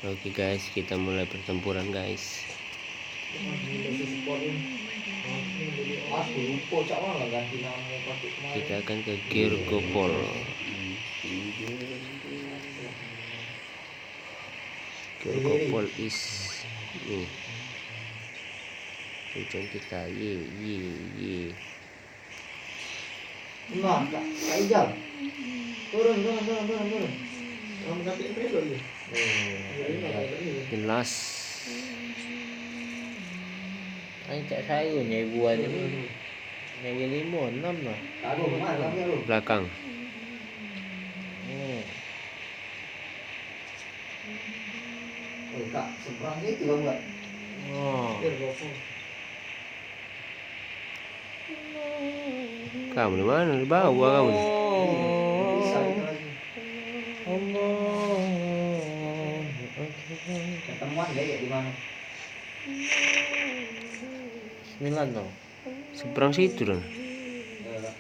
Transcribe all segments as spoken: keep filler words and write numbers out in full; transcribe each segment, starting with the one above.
Oke guys, kita mulai pertempuran guys. Kita akan ke Georgopol. Georgopol is nih. Tujuan kita, ye, ye, ye. Nah, Kak, Kak Ijal. Turun, turun, turun, turun, turun. Kamu kaki yang pedok je. Jelas. Ai, cak sayur nyai buah ni. Nyai lima, enam lah. Aduh, mana dia lu? Belakang. Hmm. Oh, Kak, seberang itu kamu, Kak. Oh. Kamu di mana? Di bawah kamu. Bisa itu lagi. Allahu Akbar. Ketemuan deh ya di mana? Sembilan dong. Seberang situ dong. Iya, Kak.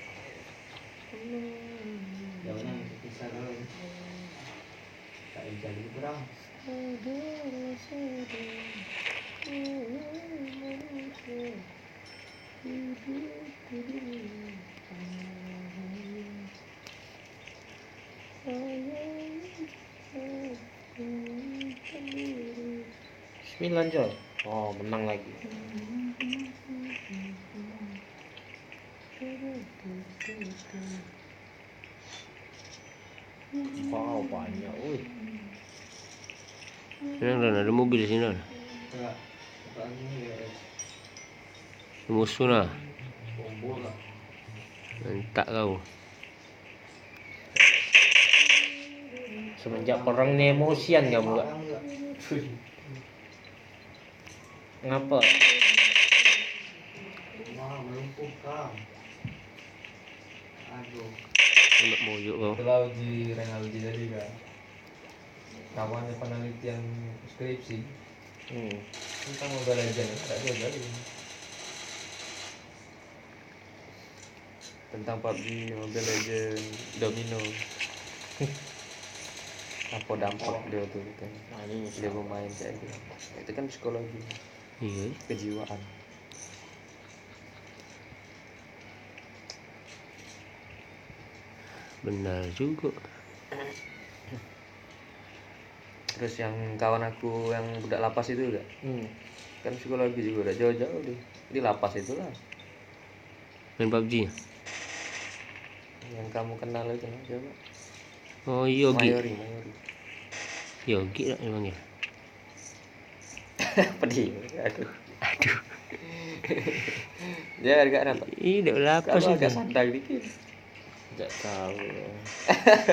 Jauhnya bisa kalau ini. Tak bisa gitu, Bang. Sembilan, coy. Oh, menang lagi. Wow, banyak, wih. Ini ada mobil sini. Musuh nah. Entak kau. Semenjak perang ni emosian kamu, Kak. Ngapa? Nak moyok kau. Itulah uji Renaldi tadi, Kak. Kawannya penelitian skripsi. Hmm. Tentang Mobile Legend, tak dia tadi. Tentang pubg, Mobile Legend, domino. Apa dampak dia tu katanya? Nah, ini dia bermain kayak gitu. Itu kan psikologi. Iya. Kejiwaan. Benar juga. Terus yang kawan aku yang budak lapas itu juga. Hmm. Kan psikologi juga, udah jauh-jauh dia. Di lapas itulah. Main pubg. Yang kamu kenal itu, nah, siapa? Oh, Yogi. Mayori, Mayori. Yogi tak dipanggil? Pedih aku. Aduh. Dia agak nampak. Ih, dak lapas itu. Agak santai dikit. Dak tahu.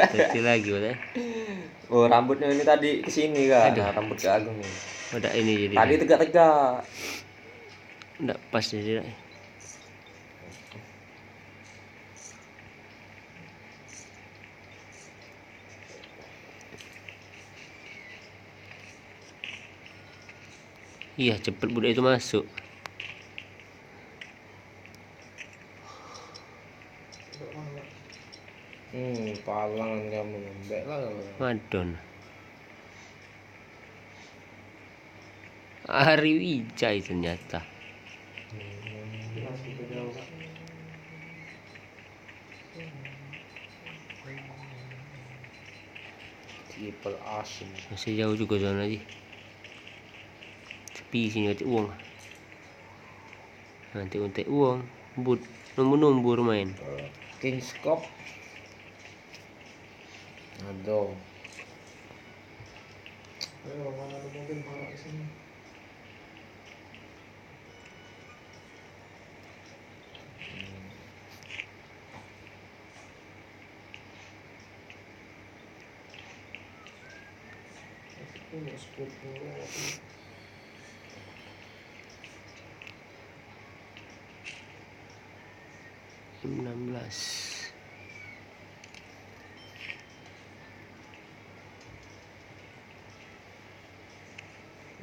Berarti lagi, Bos, eh? Oh, rambutnya ini tadi ke sini, Kak. Aduh. Nah, rambut Kak Agung ni. Oh, dak ini jadi. Tadi tegak-tegak. Dak pas jadi, dak. Iya, cepet budak itu masuk. Hmm, palangan kamu lembek lah kamu. Madon. Ari Wijay ternyata. Triple asin. Masih jauh juga zona ji. Sepi sini, katik uang. Nanti untek uang, but nombor-nombor main. King Scop. Aduh. Ayo, mana ada mobil parah di sini? Aku nak split dulu. M enam belas.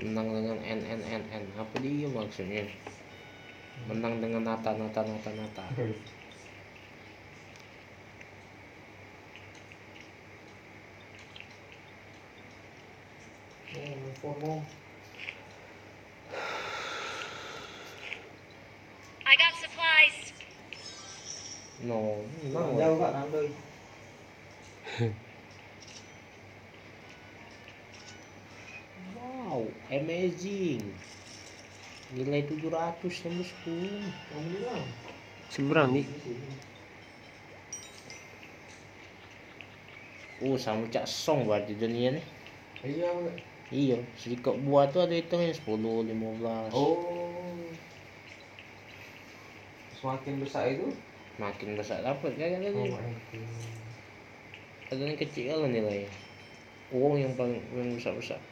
Menang dengan N N N N. Apa dia maksudnya? Menang dengan nata, nata, nata, nata. Hmm. I got supplies. No, nang jauh kak nang doi. Wow, amazing. Nilai tujuh ratus tembus ku. Seberang ni. Oh, samo cak song berarti dunia ni. Iya, Bang. Iya, sedikit buah tu ada hitungnya sepuluh, lima belas. Oh. Semakin besar itu? Makin besar dapat kan tadi. Oh, makin. Ada yang kecil lah nilai. Uang yang paling, yang besar-besar.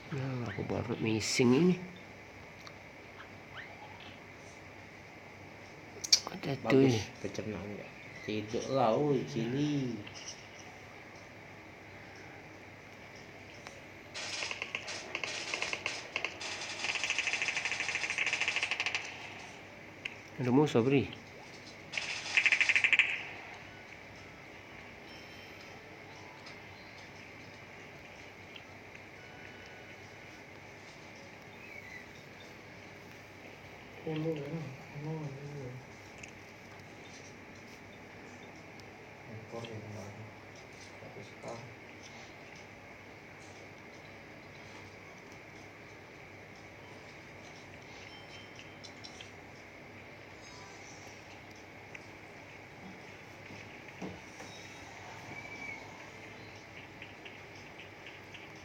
Nah, aku baru missing ini. Ada tu. Bagus, eh, pencernaan ya. Tiduk lah, oi, cili. Ada musuh, Bri.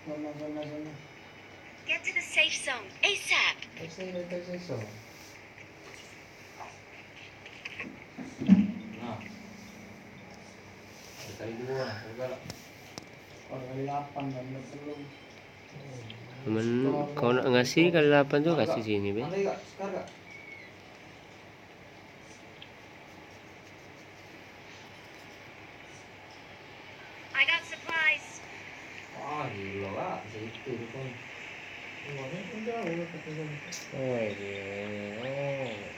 Zona, zona, zona. Get to the safe zone ASAP. Safe zone, safe zone. Nah. Kali dua, kali berapa? Kali delapan, kali sepuluh. Men kau nak ngasih kali lapan tu, kasih sini be. I got supplies. Wah, gila, Kak. Situ tu pun. Luarnya pun jauh, tapi kan. Oh, iya, iya. Oh, iya,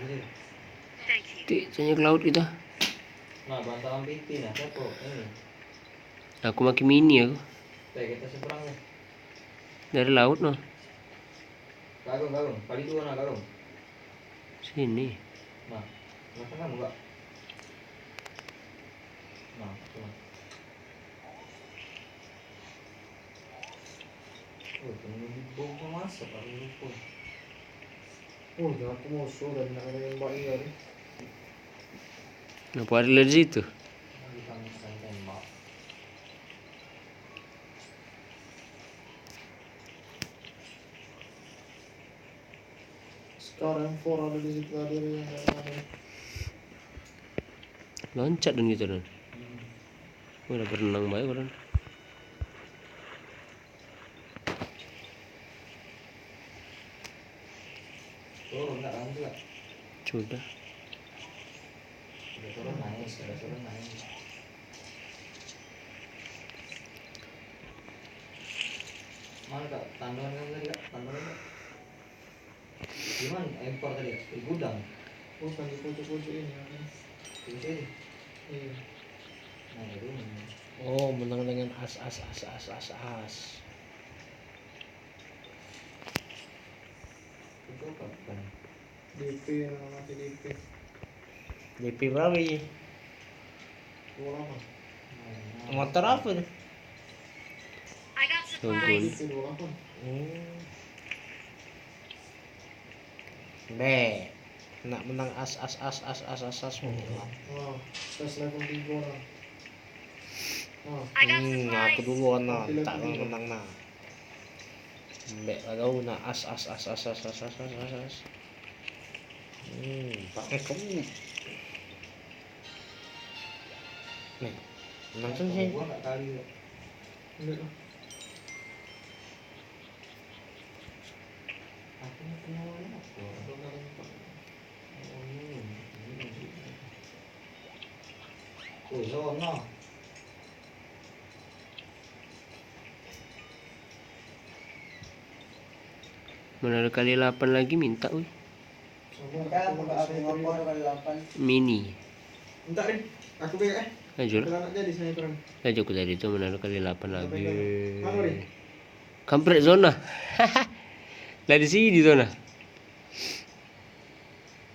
iya. Thank you. Tik, tanya ke laut kita. Nah, bantalan pipi nah, siapa? Ini. Aku makin mini aku. Teh, kita seberang ya. Dari laut noh. Garung, garung. Kali dua nah, garung. Sini. Nah, belakang kamu, Kak. Nah, itu nah. Oh, temen di bawah masak, aku lupa. Oh, jangan aku musuh dan nak nembak dia ni. Ngapa ada di situ? Lagi tembak. Sekarang four ada di situ, ada yang ada. Loncat dan gitu dan. Hmm. Udah berenang bae orang. Turun tak kamu juga? Sudah. Udah turun naik, udah turun naik. Mana, Kak? Tanduan kamu tadi, Kak? Tanduan, Kak? Di mana? Impor tadi, Kak? Di gudang? Bukan, di pucuk-pucuk ini, apa? Di sini? Iya. Nah, di rumah. Oh, menang dengan as, as, as, as, as, as. Itu apa? Bukan. D P, nama mati D P. D P berape ye? Dua lapan. Motor ape tu? Tunggu. D P dua lapan. Hmm. Be. Nak menang as, as, as, as, as, as, as. Oh, tes level tiga orang. Oh. Hmm, aku duluan nah, tak menang nah. Mbek kau nak as, as, as. Hmm, pakai kamu. Nih, langsung sih. Gua nggak kali ya. Enggak lah. Aku nggak kenal apa. Aku nggak kenal apa. Oh, ini, ini, ini. Oh, zona. Mana ada kali lapan lagi minta, wih. Mini. Entar, Rin. Aku pegang, eh. Ajo lah. Kalau nak jadi sniper. Ajo aku tadi tu mana ada kali lapan lagi. Mana, Rin? Kampret zona. Lah di sini zona.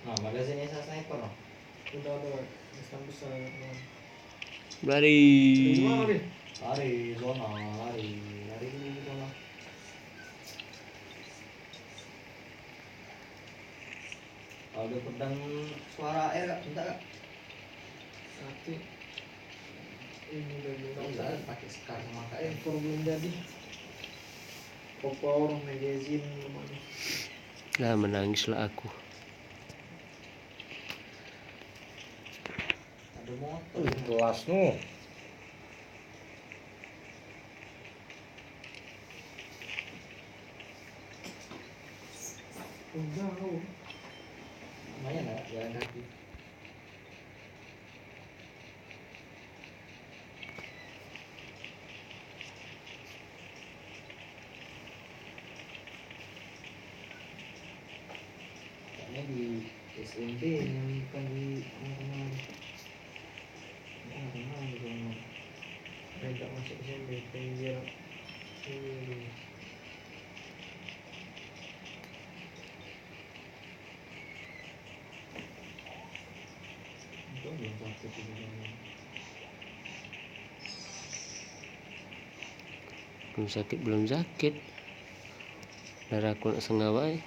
Nah, magazine S S sniper, noh. Udah ada, stand besar, ya, teman. Lari. Di mana, Rin? Lari, zona, lari. Lari dulu, zona. Kalau ada pedang suara air, Kak, minta, Kak. Nanti ini udah dulu. Enggak, pakai sekar sama Kak. Ekor belum jadi. Power magazine belum ada. Lah, menangislah aku. Ada motor. Wih, kelas no. Udah, oh. Lumayan lah, jalan kaki. Karena di S M P yang bukan di tengah-tengah. Tengah-tengah di sana. Minta masuk S M P, pinggir. Pinggir. Belum sakit, belum sakit. Darah aku nak sengah bae.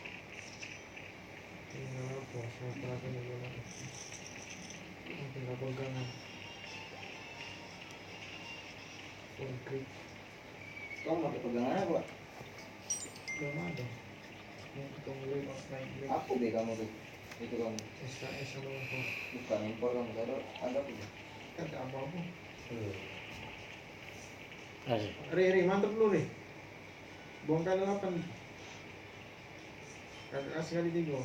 Kamu pakai pegangan apa, Pak? Belum ada. Yang ketemu Ray pas main Ray. Apa be kamu tuh? Itu kamu. S K S apa apa? Bukan, impor kamu. Ada, ada apa? Kan tak apa-apa. Hmm. Ray, Ray, mantep dulu, Ray. Bongkar delapan. Kakak kasih kali tiga.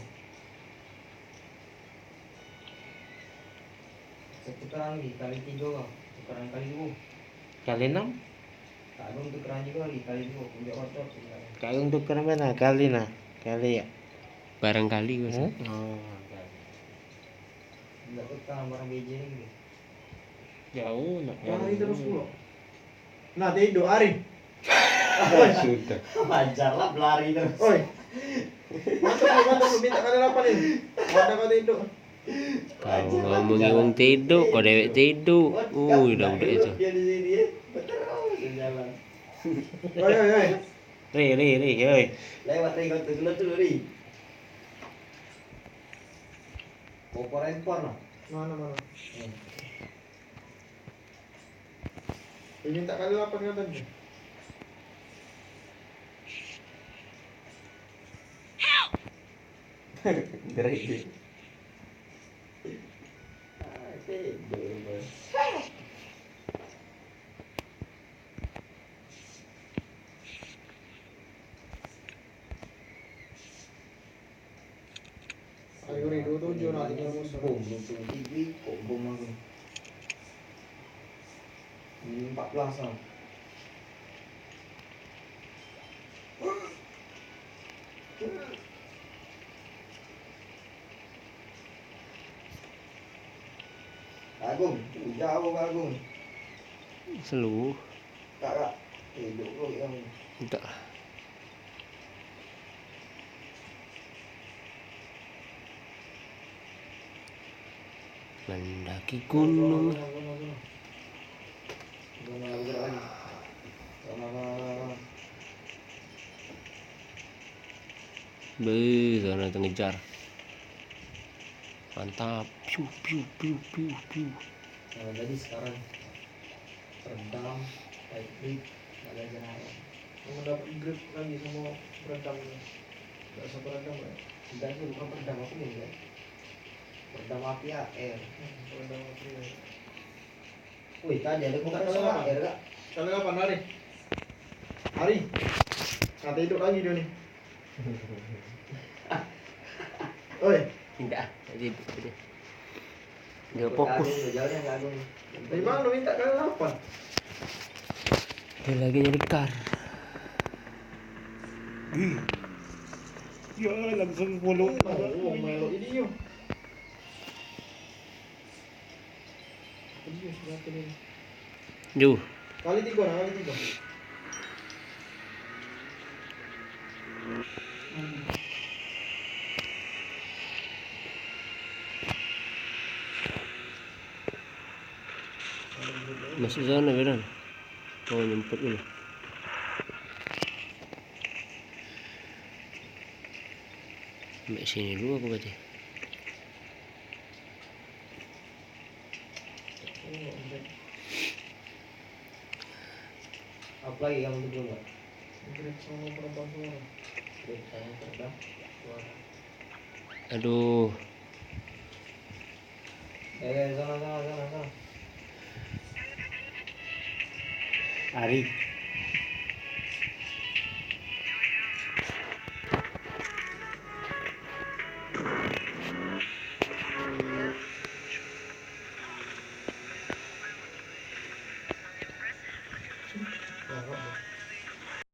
Setukaran lagi kali tiga kau. Tukaran kali dua. Kali enam. Kak Agung tukaran juga lagi kali dua. Tunjuk order sebenarnya. Kak Agung tukaran mana? Kali nah. Kali ya. Barangkali, Bos. Hmm? Oh, kali. Enggak tukar barang B J lagi. Jauh nak. Lari terus pulo. Nah, tiduk, Ari. Sudah. Wajar lah belari terus. Oi. Mantap, mantap, minta kali lapan ini. Wadah kau tiduk. Kau ngomong wong tiduk, kau dewek tiduk. Ui, dah budak itu. Dia di sini, ya. Terus jalan. Oi, oi, oi. Ri, ri, ri, oi. Lewat, ri, kau tu, keluar dulu, ri. Kompor empor lah. Mana, mana? Hmm. Ini tak kali lapan katanya. Gerak dia. Ah, sibuk, Bos. Ayo, Ri, dua tujuh lah, tinggal musuh. Bom, musuh. Ih, kok bom aku. Ini empat belas lah. Agung, jauh, Agung. Selu. Tak, tak. Eh, duduk dulu, Agung. Tak. Mendaki gunung. Beuh, zona tengejar. Mantap. Piu, piu, piu, piu, piu. Nah, jadi sekarang peredam, tight grip, ada aja naik. Mau dapat grip lagi sama peredam ni. Gak usah peredam lah. Tidak sih, bukan peredam, apa ni, ya? Peredam api air. Hmm, peredam api air. Wih, tadi ada buka. Kali salah kapan? Air, Kak. Kali kapan hari? Hari. Kata hidup lagi dia ni. Oi. Tidak, tadi hidup dia. Dia fokus. Dari mana minta kali lapan? Dia lagi nyari kar. Ih. Ya, langsung follow. Oh, melok ini yo. Yo. Kali tiga, nah, kali tiga. Masuk sana, Beran. Oh, nyemput dulu. Sampai sini dulu aku berarti. Apa lagi kamu tuju, Mbak? Grip sama peredam suara. Grip sama peredam suara. Aduh. Eh, sana, sana, sana, sana. Ari.